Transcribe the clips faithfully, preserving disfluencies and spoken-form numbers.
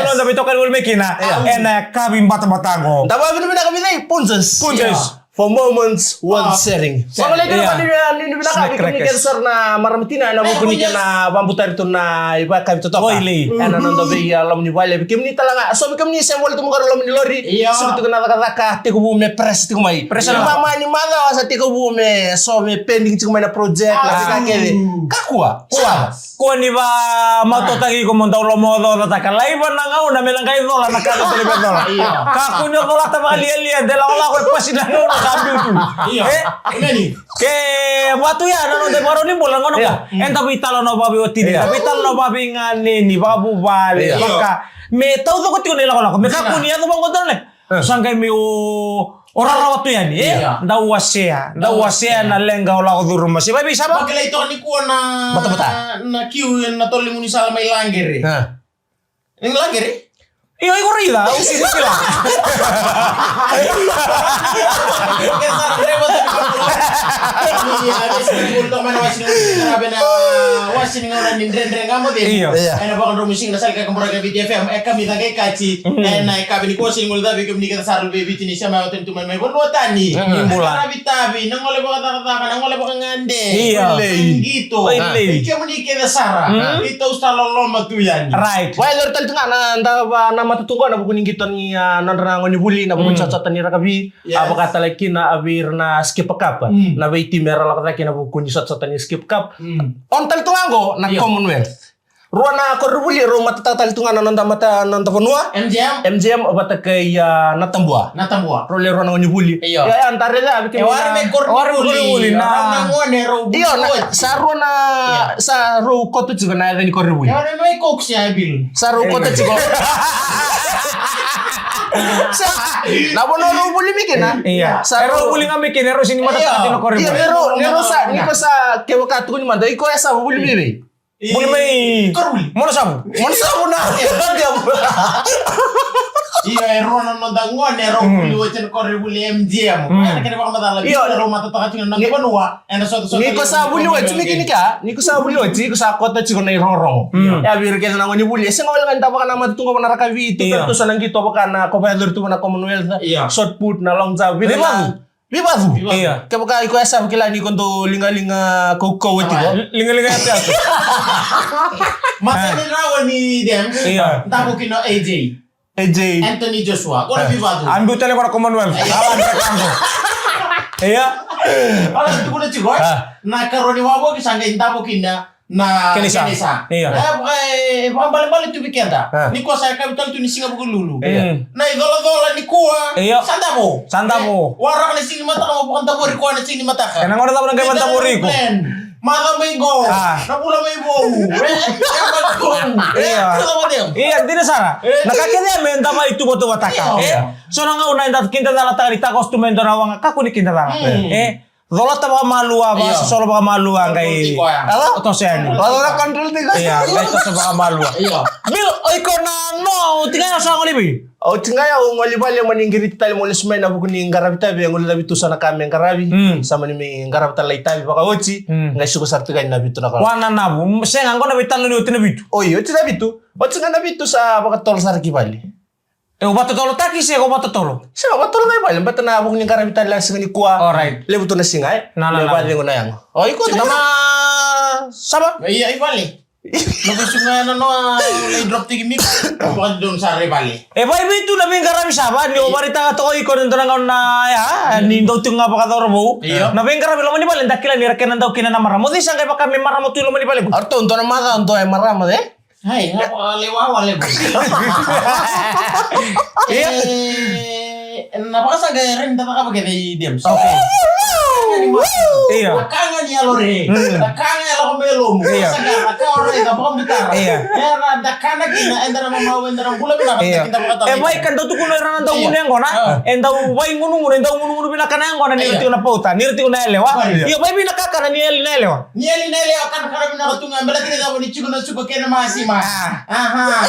Yes. Noda veitokani voli mai kina. Yeah. Ena yakavi batabata qo. Da vakavinavinaka vei Punjas. Punjas. Yeah. For moments worth sharing. Sharing. Vakavulevu. Yeah. Ni vinaka vei kemuni kece sara na marama tina ena vuku ni kena vakabutari tu na ivakayakavi totoka. Oi, lei. Ena noda vei, ah, loma ni vale. Vei kemuni tale ga, so vei kemuni se voli tu mai qori loma ni lori. Yeah. Suka tiko na cakacaka, tekivu me press tiko mai. Press na. Mama ni macawa sa tekivu me so me pending tiko mai na project, na veika kece. Kakua. Kua. Kua ni vakamatautaki iko mo dau lomaocaocataka. Laiva na gauna me na qai cola na ka e dodonu me cola. Io. Kakua ni colata vakalialia, de lakolako e pasi na gauna sa biu tu. Io. E? Emeni. Ke vatu ya na noda ivakarau ni bula na gauna qo. Io. Eda veitalanoa vakaveiwatini. Io. Eda veitalanoa vakaveiganeni, vakavuvale, io, vaka. Me taucoko tiko na ilakolako. Me kakua ni yaco vaqo dua na. E. Sa qai mai o, o rarawa tu yani, e? Io. Dau wasea, dau wasea na leqa o lako curuma. Se vakaevei Sava? Vakilai toka nikua na, batabata, na kiu ena tolo ni gaunisala mai Laqere. E. Ni Laqere? Io, iko raica, au sega ni kila. Io. Ena vakadromu siga na sala ka kabura ka Viti F M, e kamica qai kati. Mm. Ena yakavi nikua sa ni guilecavi kemuni kece sara vei Viti ni sema o tani tu mai mai vanua tani. Mm. Ni bula. Qaravi tavi, na gole vakacakacaka, na gole vakagade. Io. Qito. Oi, lei. Vei kemuni kece sara. Mm. Ni tau sa loloma tu yani. Right. Vakayacori tale tu ga na, da va, na matatu qo ena vuku ni qito ni, ah, nodra na gonevuli, na vuku ni, mm, sotasota ni rakavi. Yes. A vaka tale kina a vei ira na Skipper Cup. Mm. Na veitimi era lako cake ena vuku ni sotasota ni Skipper Cup. Mm. Ono tale tu ga qo na, io, Commonwealth. Rua na koronivuli rau matataka tale tu ga na noda mata, noda vanua. M G M. M G M vata kei, ah, Natabua. Natabua. Rau le rua na gonevuli. Io. Ia, ia, da raica, vei kemuni na, e, wara me koronivuli. Wara me koronivuli, na, rau na gone, rau, io, na, sa rua na, io, sa rau koto tiko na yaca ni koronivuli. E wara me koksi ya, Bill. Sa rau koto tiko. Sa, na vanua rau vuli mai kina. Io. Sa rau vuli ga mai kina, rau sega ni matataka tiko na koronivuli. Io, ni rau, ni rau sa, ni ko sa, kevaka tukuni mada, iko ya sa vuli mai vei? Vuli mai Koronivuli. Monosavu. Monosavu na. Io, e rua na noda gone, e rau vuli oti ena koronivuli M G M. Mm. Ena kena vakamacala, io, e rau matataka tiko na noda vanua. Ena sotasota. Ni ko sa vuli oti, ni kina ka, ni ko sa vuli oti, ko sa koto tiko na irogorogo. Mm. E a vei ira kece na gonevuli, e sega wale ga ni da vakanamata tu qo vana rakavi, tu, io, tu sa na qito vaka na ko vakayacori tu vana Commonwealth, io, shot put, na long jump, veivacu. Veivacu. Veivacu. Io. Kevaka iko ya sa vakila ni ko dau ligaliga kaukauwa tiko. Alright. Ligaliga yatuyatu. Matai ni rawa ni dem. Io. Davo kina o A J. A J. Anthony Joshua. Ko na veivacu. A biu tale ko na Commonwealth. Io. Ala ni kango. Io. Ala tukuna tiko, e? Ah. Na karua ni wavoki sa qai davo kina na kenisa. Kenisa. Io. E, e, e, vakabalebale tu vei keda. Ah. Ni ko sa yakavi tale tu ni siga Vukelulu. Io. Na icolacola nikua. Io. Sa davo. Sa davo. E, waraka na siga ni mataka, mo vakadavori koya na siga ni mataka. Ena gauna cava na qai vakadavori iko? Macawa mai qo. Ah. Na vula mai vou. E, e, e, e, io. Io, dina sara. E. Na ka kece me da vaituvatuvataka. Io. E. So na gauna eda kidacala taka ni takoso tu mai dua na waqa, kakua ni kidacala. Mm. E. Colata vakamalua, io, vakasosolo vakamalua, qai, io, toso yani. Io, qai toso vakamalua. Io. Bill, o iko na noa, oti ga ya sa gole i vei? Oti ga ya au gole i vale, mani qiriti tale mo lesu mai ena vuku ni qaravi tavi, e guilecavi tu sa na ka me qaravi. Mm. Sa mani mai qaravi tale na itavi vakaoti. Mm. Qai suka sara tiko yani na vitu na kaloko. Wananavu, sega, qo na veitalanoa ni oti na vitu. Oi, oti na vitu. Oti ga na vitu sa vakatotolo sara ki vale. E, o vakatotolotaki se o vakatotolo? Se o vakatotolo ga i vale, baleta na vuku ni qaravi tale na siga nikua. Alright. Levu tu na siga, e? Na, na, na. Me vakacegu na yago. O, iko tu na ma, Sava? Ia, i vale. Na vusu ga na noa, lai drop tiki mi. Vakadodonu sara i vale. E, vei, vei tu na veiqaravi, Sava, ni o vakaraitaka toka iko ni dua na gauna ya, ni dau tu ga vakacauravou. Io. Na veiqaravi loma ni vale, da kila ni ra kena dau kina na marama. O cei sa qai vaka me marama tu i loma ni vale? Aratou dua na macawa, dua e marama, e? Ai, na vakalewa, wale. Ia. E, na vakasaqa e rawa ni da cakava kece i Dems. Okay. Ia. Na ka ga ni yalo re. Mm. Na ka ga e lako mai lomu. Ia. Sa ka, na ka o raica, vakabutara. Ia. Era da kana kina, eda na mamau, eda na bula vinaka, Ia. Eda kida vakatala. E vai ka dau tukuna era na dau Ia. Gunu yaqona. Ah. E dau vai gunugunu, e dau gunugunu vinaka na yaqona, ni Ia. Ra tiko na pauta, ni ra tiko na yalewa. Ia. Ia vai vinaka kana ni yali na yalewa. Ni yali na yalewa kana kana vinaka tu ga, bela tiko cava ni tiko na suka kei na masima. Ah. Aha.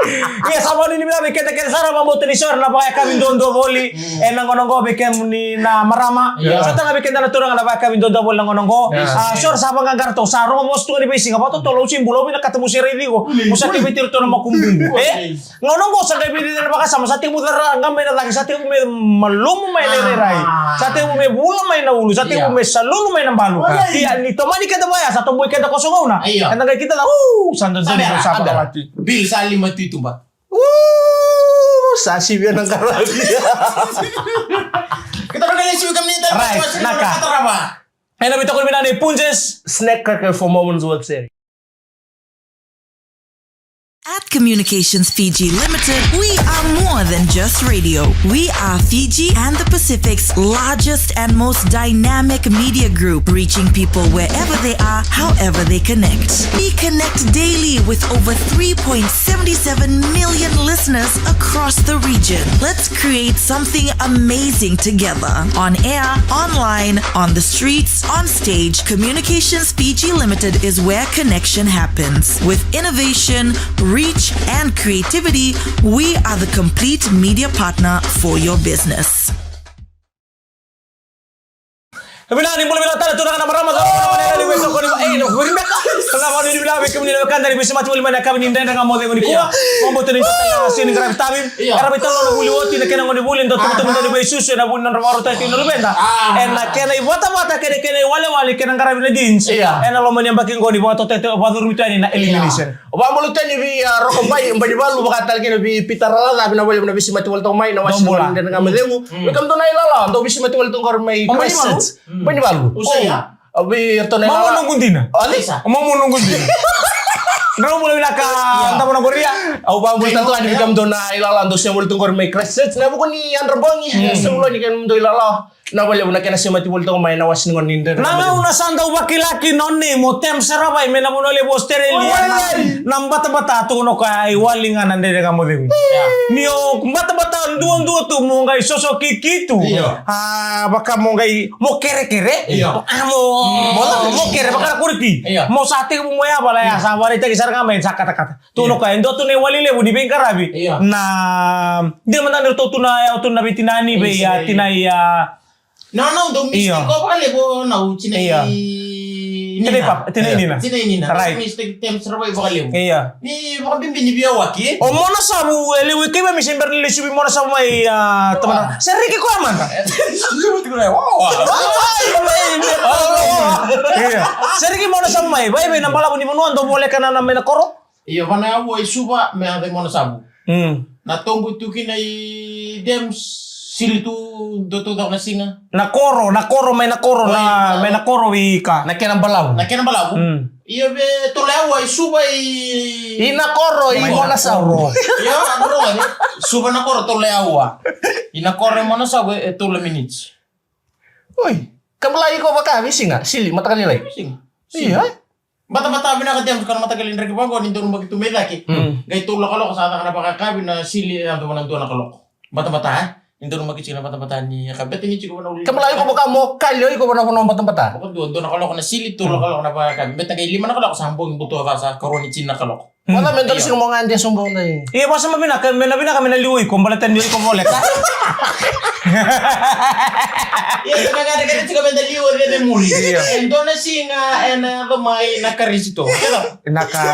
Ia, sa vakanuinui vinaka vei keda kece sara, vakabauta ni so era na vakayakavi duadua voli. Mm. Ena gauna oqo vei kemuni na marama. Ia. Sa taga vei keda na turaga na vakayakavi duadua voli na gauna oqo. Ia. Ah, so era sa vaqaqara toka, sa rogo vosa tu ga ni veisiga, vakatotolo, au se bula, au vinakata mo se raici iko. Mo sa keveti iratou na makububu. Eh? Gauna oqo sa qai vei na vakasama, sa tekivu caka ga mai na cagi, sa tekivu me malumu mai na irairai. Ah. Sa tekivu me vula mai na ulu, sa tekivu Ia. Me salulu mai na balu. Ia. Ia, ni tomani keda vaya, sa toboi keda koso gauna. Ia. Eda qai kida la, uu, sa dodonu Sa sa bera, sa bera. Bill sa lima tu i tuba. Uu, sa sivia na qaravi. Kita na kena sivi kami ni Right, naka. Ena veitakoni vinaka nei Punjas. Snack cracker for moments worth sharing. At Communications Fiji Limited, we are more than just radio. We are Fiji and the Pacific's largest and most dynamic media group, reaching people wherever they are, however they connect. We connect daily with over three point seven seven million listeners across the region. Let's create something amazing together. On air, online, on the streets, on stage, Communications Fiji Limited is where connection happens. With innovation, reach, and creativity, we are the complete media partner for your business. Vinaka, ni bula vinaka tale turaga na marama, cauravou na vanua ni veitokoni va-, ei, na vuri beka. Na vanua ni vinaka vei kemuni na wekada ni veisemati voli mai na yakavi ni Dredre Ga Mo Cegu nikua. Ia. Vakabauta ni dua tale na siga ni qaravi tavi. Ia. Era veitalanoa na vuli oti, na kena gauna ni vuli, dau tukutuku, dau ni veisusu, ena vuli nodra vakarautaki na luveda. Ah. Ena kena ivatavata, kena, kena iwalewale, kena qaravi na jeans. Ia. Ena loma ni yabaki qo ni vakatotete, vakacurumi tu yani na elimination. Ia. Au vakabula tani vei, ah, Roko Bai, Bainivalu, vakatale kina vei Pita Ralacavi, na vale na veisemati voli toka mai, na wase ni Dou bula. Dredre Ga Mo Cegu. Mm. Vei kemudou na ilala, dou veisemati voli toka qori mai O Bainivalu? Christchurch. Mm. Bainivalu. O. Au vei iratou na ilala. Momo noqu dina. Alisa. Momo noqu dina. Drau bula vinaka, Ia. Davo na qoria. Au vakabula tale toka yani vei kemudou na ilala, dou sema voli toka qori mai Christchurch. Na vuku ni yadra bogi, Mm. sema voli ni kemudou ilala. Na vale na kena semati voli toka mai na wase ni gauna ni Dredre Ga Mo Cegu. Na gauna sa dau vakilaki na o nei mo tem sara vai me na vanua levu Australia. Oi, oi, oi. Na, na batabata tukuna o koya e wali ga na Dredre Ga Mo Cegu. Ia. Ni o batabata duadua tu mo qai soso kiki tu. Ia. A, vaka mo qai, mo kerekere. Ia. A, mo, Mo kerekere. Mo kere, vaka na kuriti. Ia. Mo sa tekivu mo yavala ya, Ia. Sa vakaraitaki sara ga mai, sa katakata. Tukuna o koya, e dua tu na iwali levu ni veiqaravi. Ia. Na, dina mada ni ratou tu na, e, tu na veitinani, vei, a, Isireli. Tinai, a, No, no, dou mistake Io. Ko vakalevu na u tinai Io. Nina. Tinai papa, tinai Io. Nina. Tinai Nina. Right. Dou mistake tem sara vai vakalevu. Io. Ni vakabibi ni via waki. O Monasavu, e levu i kaiva mi se bera ni lesu vei Monasavu mai, a, tamana. Ah. Seriki koya mada. Seriki koya, wa, wa. Io. Seriki Monasavu mai. Vai, vai na balavu ni vanua, dou voleka na, na mai na koro. Io, vana aua i Suva, me yaco i Monasavu. Mm. Na tobu tu kina i Dems, sili tu, dua tu cake na siga. Na koro, na koro, mai na koro, Oi, na, na mai na koro i ka. Na kena balavu. Na kena balavu. Mm. Io, ve tolu e aua i Suva i I na koro, i Mai na Monasavu. Koro. Io, a, tolu e aua. Suva na koro, tolu e aua. I na koro i Monasavu, e tolu minutes. Oi, ka bala iko vaka, veisiga, sili, mataka lailai. Veisiga. Io, e? Batabata vinaka Dems, ka na mataka lailai draki vaqo ni dau numaki tu mai cake. Mm. Qai tolu na kaloko sa caka na vakayakavi na sili e yaco vana dua na kaloko. Batabata, e? Ni dau numaki tiko na batabata ni yakavi. Beta ni tiko vana uli. Ka bala iko vaka mo kali o iko vana vanua batabata. Vaka dua, dua na kaloko na sili, tolu na kaloko na vakayakavi. Beta qai lima na kaloko sa bogi buto ca sa karua ni tini na kaloko. Vaka me dau Io. Siga mo gade sobo dai. Ia, vaka sa ma vinaka, me na vinaka, me na liu iko, baleta ni iko voleka. Ia, sa na gade, gade tiko me da liu, me da muri. Io. E dua na siga, e na yaco mai na Karisito. Na ka,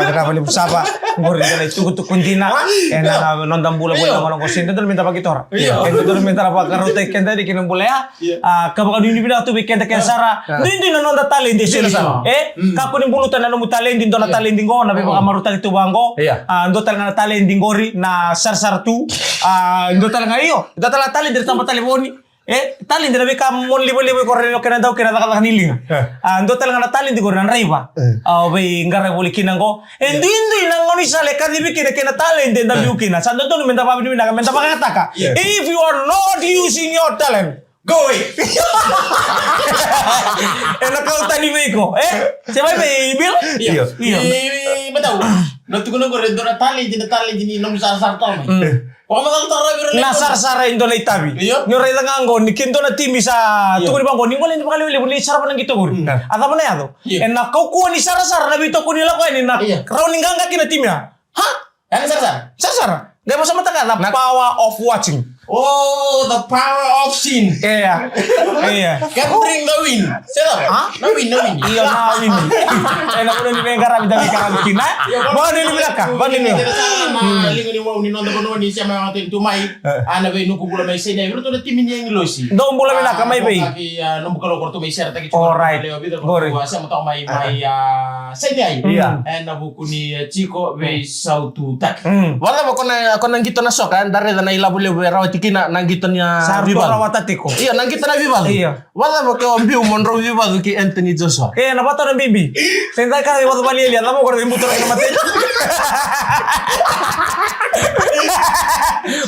na ka vale busava, qori na itukutuku dina, e na noda bula, bula, Io. Qo, qo, sega, dodonu me da vakitora. Io. E dodonu me da vakarautaki keda, ni kena bula ya. Io. A, ka vakanuinui vinaka tu vei keda, keda sara. Io. Duidui na noda taledi, Io. Sega sara. E? Mm. Kakua ni buluta na nomu taledi, dua na Io. Taledi qo, na Io. Veivakamarautaki tu vaqo. Io. A, dua tale ga na taledi qori, na sarasara tu. A, dua tale ga io. Dua tale ga taledi, taba talevoni. E, taledi na veika mo livaliva iko, rawa ni o kena dau kena cakacaka ni liga. E. A, dua tale ga na taledi qori na draiva. E. A, o veiqaravi voli kina qo. E, e, duidui na gaunisala e kacivi kina kei na taledi eda, e, biu kina. Sa dodonu meda vakavinavinaka, meda vakayagataka. E. If you are not using your talent, go away. Ena kau tani vei iko, e? Se mai vei Bill? Io. Io. Io. I, i, matau. Na tukuna qori e dua na taledi, na taledi ni nomu sarasara tale mai. Mm. Vakamacala tale mai vei ira na sarasara e dua na itavi. Io. Ni o raica ga qo, ni kei dua na timi sa, io, tukuni vaqo, ni gole ni vakalevulevu, ni sarava na qito qori. Mm. A cava na yaco? Io. Ena kaukauwa ni sarasara na veitokoni lako yani na, io, rawa ni qaqa kina timi ya. Ha? Ena sarasara? Sarasara. Qai vosa mataka, the power of watching. Oh, the power of sin. Ia. Ia. Can bring the win. Sela. Ha? Na win, na win. Io, na win. Ena vanua ni veiqaravi da veiqaravi kina. Io, vanua ni vinaka, vanua ni vinaka. Na liga ni wau ni noda vanua ni sema ya, tu mai. E. A, na veinuku bula mai Sainai, vei iratou na timi ni agilosi. Dou bula vinaka, a, mai vei. A, nomu kalou ko ratou mai seretaki tiko. Alright. Lewa vica ko ratou, a, sema toka mai, mai, a, Sainai. Ia. Ena vuku ni, e, tiko veisaututaki. Mm. Vacava ko na, ko na qito na soka, e, da raica na ilavo levu e rawati kina na qito ni, a, sa vivacu. Rawata tiko. Io, na qito na vivacu. Io. Vacava ke o biu mo drau vivacu kei Anthony Joshua? E, na vata na bibi. Se da ka e vata vali elia, na mo ko ra biu tara na mate.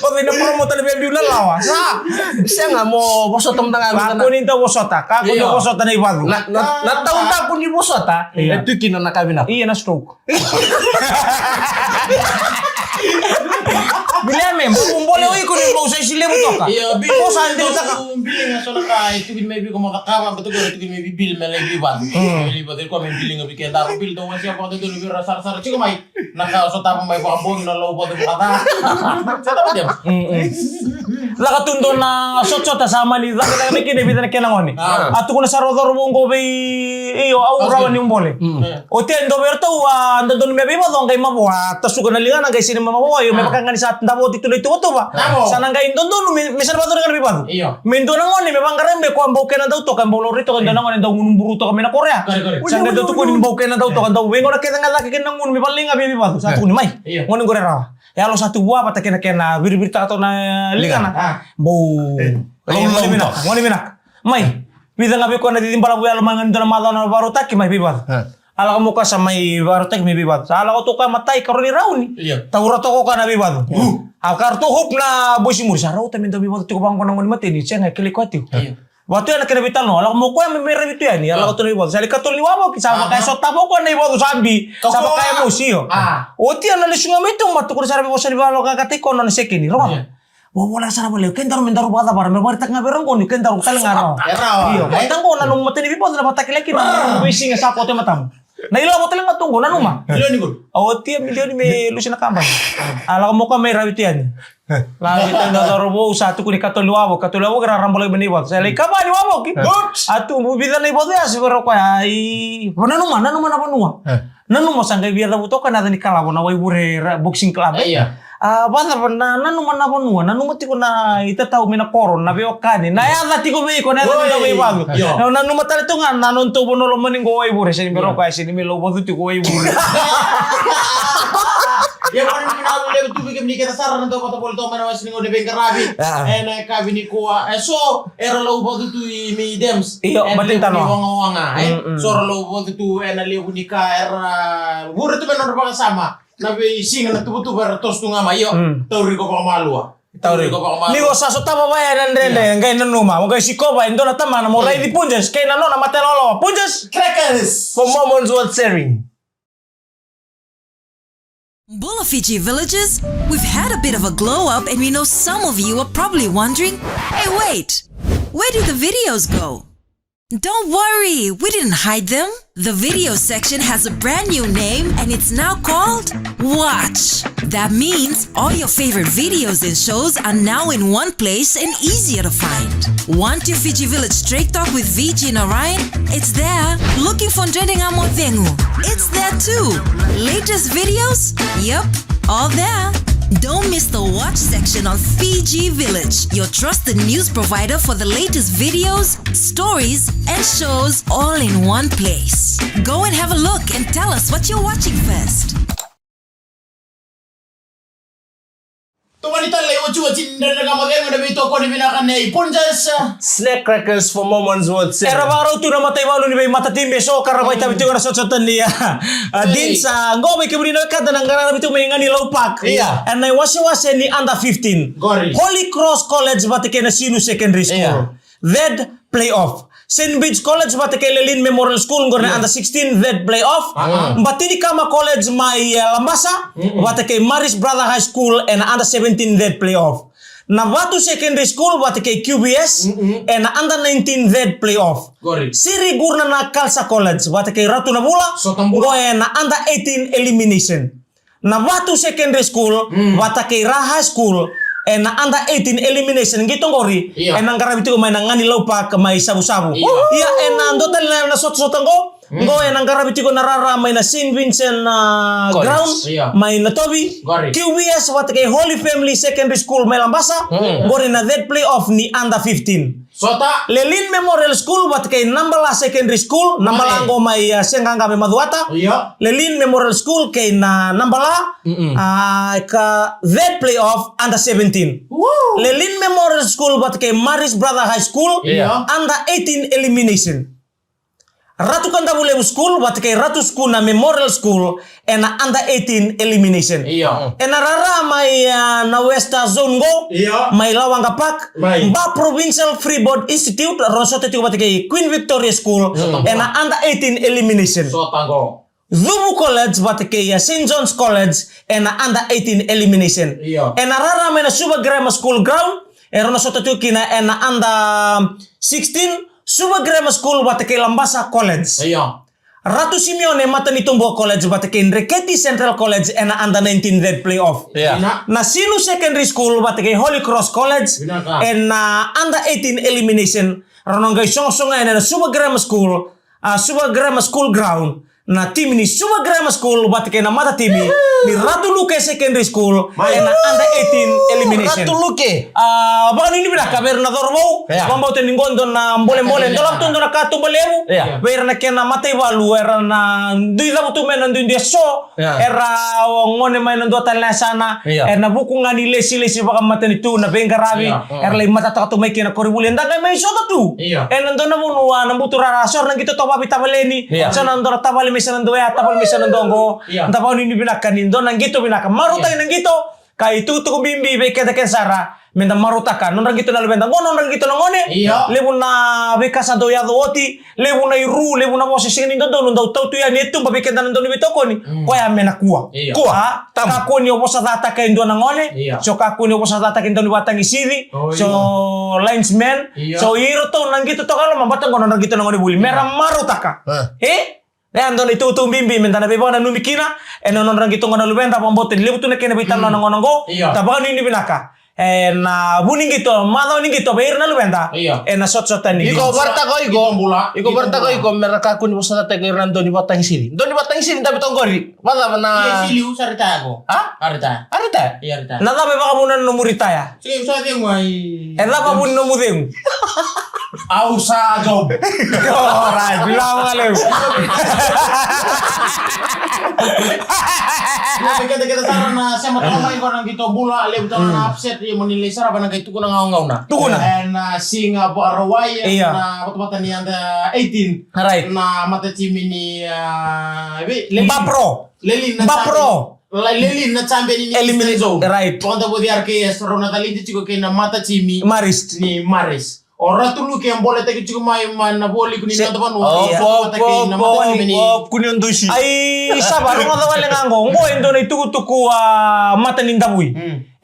O vei na promoter na biu na lawa. Sa. Sega mo vosota mada ga. Ka ko ni da vosota, ka ko ni, io, vosota na ivacu. Na, na, na taudaku ni vosota, io, e tu kina na ka vinaka. Ia na stroke. Bill, me, mo bole o iko ni mo sa isi levu toka. Io, Bill, ko sa deu taka. Bill, ga so na ka e tukuni mai vei iko mo cakava, ko tukuni, tukuni mai vei Bill me lai veivacu. Mm. Me lai veivacu, ko me Bill ga vei keda, ko Bill dau wasia vakadodonu vei ira sarasara tiko mai. Na ka sotava mai vakabogi na lauvacu vakaca. Sotava dema. Mm, mm. Lako tu dua na sotasota sa mani cakacaka mai kina e vica na kena gone. A. A tukuna sara o cauravou qo vei, io, au rawa niu bole. Mm. E. Oti e dua vei iratou a dodonu me veivacu, qai mavoa, a tasuka na ligana, qai sega ni mavoa, io, me vaka ga ni sa davo oti tu na ituvatuva. Sa na qai dodonu me, me sa na vakacauri ga na veivacu. Io. Me dua na gone me vaqarai, me koya bau kena dau toka, bau laurai toka, dua na gone dau gunu buru toka mai na koro ya. Kare, kare. Sa qai dau tukuni bau kena dau toka, dau veigauna kece ga cake kena gunu me vakalai ga vei veivacu. Sa tukuni mai. Io. Gone qori e rawa. Yalo sa tu vua vata kei na kena viriviritaka toka na ligana. Ligana. A. Bau. E. Gone vinaka, gone vinaka. Mai. Vica ga vei koya na cici balavu yalo mai ga ni dua na macawa na vakarautaki mai veivacu. A. A lako mai o koya sa mai vakarautaki mai veivacu. Sa lako tu o koya matai, karua ni rauni. Io. Taura toka o koya na veivacu. Io. A ka ratou hope na boys i muri, sa rauta me dau veivacu tiko vaqo na gone mateni, sega, e kilai koya tiko. Io. Vatu ya na kena veitalanoa, a lako mai o koya me, me ravi tu yani, a lako tu na veivacu. Sa lai katolu ni wavoki, sa vaka e sotava o koya na ivacu sa bi. Sa vaka e mosi, io. A. Oti ya na lesu ga mai tu, ma tukuna sara vei vosa ni valo ka kata i koya na nona sekeni. Rogoca. Io. Vovoleka sara vale, kedaru me daru vakacavara, me vakaraitaka ga vei ira qo ni kedaru tale ga rawa. E rawa. Io, vata qo na nomu matai ni veivacu na vakatakilai kina na veisiga sa koto e matamu. Na ilavo tale ga tu qo, nanuma. Milioni qo. A oti ya milioni me lusi na kabani. A lako mai o koya me ravi tu yani. Ravi tu yani na cauravou, sa tukuni katolu ni wavoki, katolu ni wavoki, ra rabolaki mai na ivacu. Sa lai kava ni wavoki. A tu vica na ivacu ya, sa vei ira o koya, ai, nanuma, nanuma na vanua. Nanuma sa qai via cavuta o koya na yaca ni kalavo na Waivure Boxing Club. Io. A, vacava na, nanuma na vanua, nanuma tiko na itatau mai na koro, na veiwekani, na yaca tiko vei iko, na yaca ni dau veivacu. Io. Na, nanuma tale tu ga na nodatou vanua lomani qo Waivure, sega ni bera o koya, sega ni me lauvacu tiko Waivure. Ia, vaka ni na levu tu vei kemuni kece sara na dau vata voli toka mai na wasa ni gauna veiqaravi. A. Ena yakavi nikua, e so era lauvacu tu i May Dams. Io, ena levu ni wagawaga, e. Mm, mm. So era lauvacu tu ena levu ni ka era vure tu mai na nodra vakasama. Na veisiga na tuvatuva era toso tu ga mai, io. Mm. Tauri iko vakamalua. Tauri iko vakamalua. Ni o sa sotava vaya na dredre, qai nanuma, o qai sikova e dua na tamana mo raici Punjas kei na nona mate loloa. Punjas Crackers. For moments worth sharing. Bula Fiji villagers, we've had a bit of a glow up and we know some of you are probably wondering, "Hey, wait, where did the videos go?" Don't worry, we didn't hide them. The video section has a brand new name and it's now called Watch. That means all your favorite videos and shows are now in one place and easier to find. Want your Fiji Village Straight Talk with Viji and Orion? It's there. Looking for Ndrende Nga Mo Cegu? It's there too. Latest videos? Yep, all there. Don't miss the Watch section on Fiji Village, your trusted news provider for the latest videos, stories, and shows all in one place. Go and have a look and tell us what you're watching first. Tomani tale, otioti ni dredre ga mo cegu na veitokoni vinaka nei Punjas. Snack crackers for Mormons World Series. Era vakarau tu na mataivalu ni veimatatimi eso ka ra vakaitavi tiko na sotasota ni a Deans. A qo vei kemuni na wekada na qaravi tiko mai Ganilau Park. Ia. Ena iwasewase ni under fifteen. Qori. Holy Cross College vata kei na Sinu Secondary School. Ia. Third playoff. Saint Bede's College vata kei Lelean Memorial School qori na under sixteen third playoff. Batinikama College mai Labasa vata kei Marist Brother High School ena under seventeen third playoff. Navatu Secondary School vata kei Q B S ena under nineteen third playoff. Siri Gurna na Khalsa College vata kei Ratu Navula qo ena under eighteen elimination. Navatu Secondary School vata kei Ra High School ena under eighteen elimination qito qori ena qaravi tiko mai na Ganilau Park mai Savusavu. Ia ena dua tale na sotasota qo, qo ena qaravi tiko na rara mai na Saint Vincent ground mai Natovi. Q B S vata kei Holy Family Secondary School mai Labasa qori na third playoff ni under fifteen. Lelean Memorial School vata kei Nabala Secondary School, Nabala qo mai Seqaqa mai Macuata. Lelean Memorial School kei na Nabala, ka third playoff under seventeen. Lelean Memorial School vata kei Marist Brother High School under eighteen elimination. Ratu Kadavulevu School vata kei Ratu Sukuna Memorial School ena under eighteen elimination. Ena rara mai na West zone qo mai Lawaqa Park, Ba Provincial Freeboard Institute rau sota tiko vata kei Queen Victoria School ena under eighteen elimination. Cuvu College vata kei Saint John's College ena under eighteen elimination. Ena rara mai na Suva Grammar School ground e rau na sota tiko kina ena under sixteen, Suva Grammar School vata kei Labasa College. Ratu Simeone Matanitobua College vata kei Dreketi Central College ena under nineteen third playoff. Na Sinu Secondary School vata kei Holy Cross College ena under eighteen elimination. Rau na qai soqosoqo yani ena Suva Grammar School, a Suva Grammar School ground. Na timi ni Suva Grammar School vata kei na matatimi ni Ratu Luke Secondary School ena under eighteen elimination. Ratu Luke. A vakanuinui vinaka vei ira na cauravou. Vakabauta ni qo dua na bolebole, dua lava tu dua na katuba levu vei ira na kena mataivalu, era na dui cavutu mai na duidui eso. Era gone mai na dua tale na yasana, era na vuku ga ni lesilesi vakamatanitu na veiqaravi. Era lai matataka tu mai kina na koronivuli, eda qai mai sota tu ena dua na vanua na buturara, so era na qito toka vakaveitavaleni. So na dua na tavale mai, so na dua ya tavale mai, so na dua qo. Da vakanuinui vinaka ni dua na qito vinaka, marautaki na qito. Ka itukutuku bibi vei keda kece sara meda marautaka nodra qito na luveda. Qo nodra qito na gone. Levu na veika sa dau yaco oti, levu na iru, levu na vosa sega ni dodonu dau tau tu yani e tuba vei keda na dau ni veitokoni. Koya me na kua. Kua. Kakua ni o vosa cataka e dua na gone. So kakua ni o vosa cataka e dau ni vakatagisici. So linesman. So iratou na qito toka e loma, bata qo nodra qito na gone vuli mera marautaka. E E a dua na itukutuku bibi meda na veivakananumi kina ena nodra qito qo na luveda. Vakabauta ni levu tu na kena veitalanoa na gauna qo. Da vakanuinui vinaka ena vu ni qito, macawa ni qito vei ira na luveda ena sotasota ni qito. Iko varataka o iko, iko varataka o iko mera kakua ni vosa cataka ira na dau ni vakatagisici. Dau ni vakatagisici, dabe toka qori. Vacava na siliu sa ritaya qo? A? A ritaya. A ritaya? Ia ritaya. Na cava e vakavuna na nomu ritaya? Siliu sa cegu ai. E cava vuni nomu cegu? Au sa job. Alright, vinaka vakalevu. Ia, keda, keda sara na sema tale mai qo na qito bula, levu tale na upset, ia mo ni lai sarava na qai tukuna ga o gauna. Tukuna. Ena siga Vakarauwai, ena vatavata ni under eighteen. Right. Na matatimi ni, a, vei, Lelean. Bapro. Lelean na Bapro. Champion. Lelean na champion ni Eastern Zone. Right. Vakadavui R K S, rau na calidi tiko kei na matatimi. Marist. Ni Marist. O Ratu Luke e boletaki tiko mai, mai na voliku ni noda vanua. Vata kei na matatimi ni. Kuni o dusi. Ai, sa va, rogoca wale ga qo. Qo e dua na itukutuku, a, mata ni davui.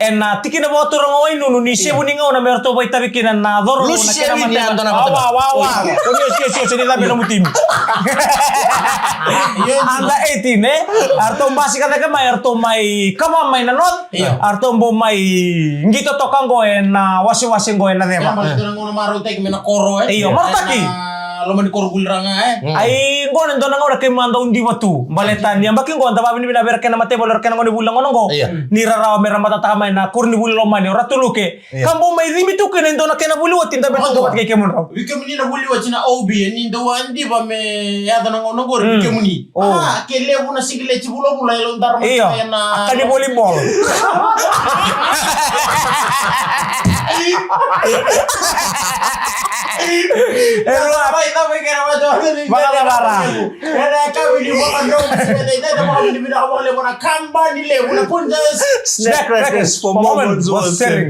Ena tikina vakaturaga o Wainunu ni sevu ni gauna me ratou vakaitavi kina na coro na kena mata. Wa, wa, wa. Kuni o sio, sio, sio, ni cabe nomu timi. Under eighteen, e? A ratou basika cake mai, a ratou mai kava mai na North. A ratou bau mai qito toka qo ena wasewase qo ena ceva. Io, marautaki. Loma ni koronivuli ra ga, e? Ai, qo na dua na gauna keimami dau diva tu. Baleta ni yabaki qo da vavinavinaka vei ira kena mataivalu, ira kena gonevuli na gauna qo. Ia. Ni ra rawa me ra matataka mai na koronivuli lomani o Ratu Luke. Ia. Ka bau mai cibi tu kina e dua na kena vuli oti da vei tu vata kei kemudrau. Vei kemuni na vuli oti na O B, ni dau a diva me yaco na gauna qori vei kemuni. O. A, ke levu na sigileti vulavula e lodara mai. Io. Ena a ka ni volleyball. E rua. Vakacavara. Ena ka vini vakadrou. Ena ka vini vakadrou. Ena ka vini vakadrou. Snack Crackers for moments worth sharing.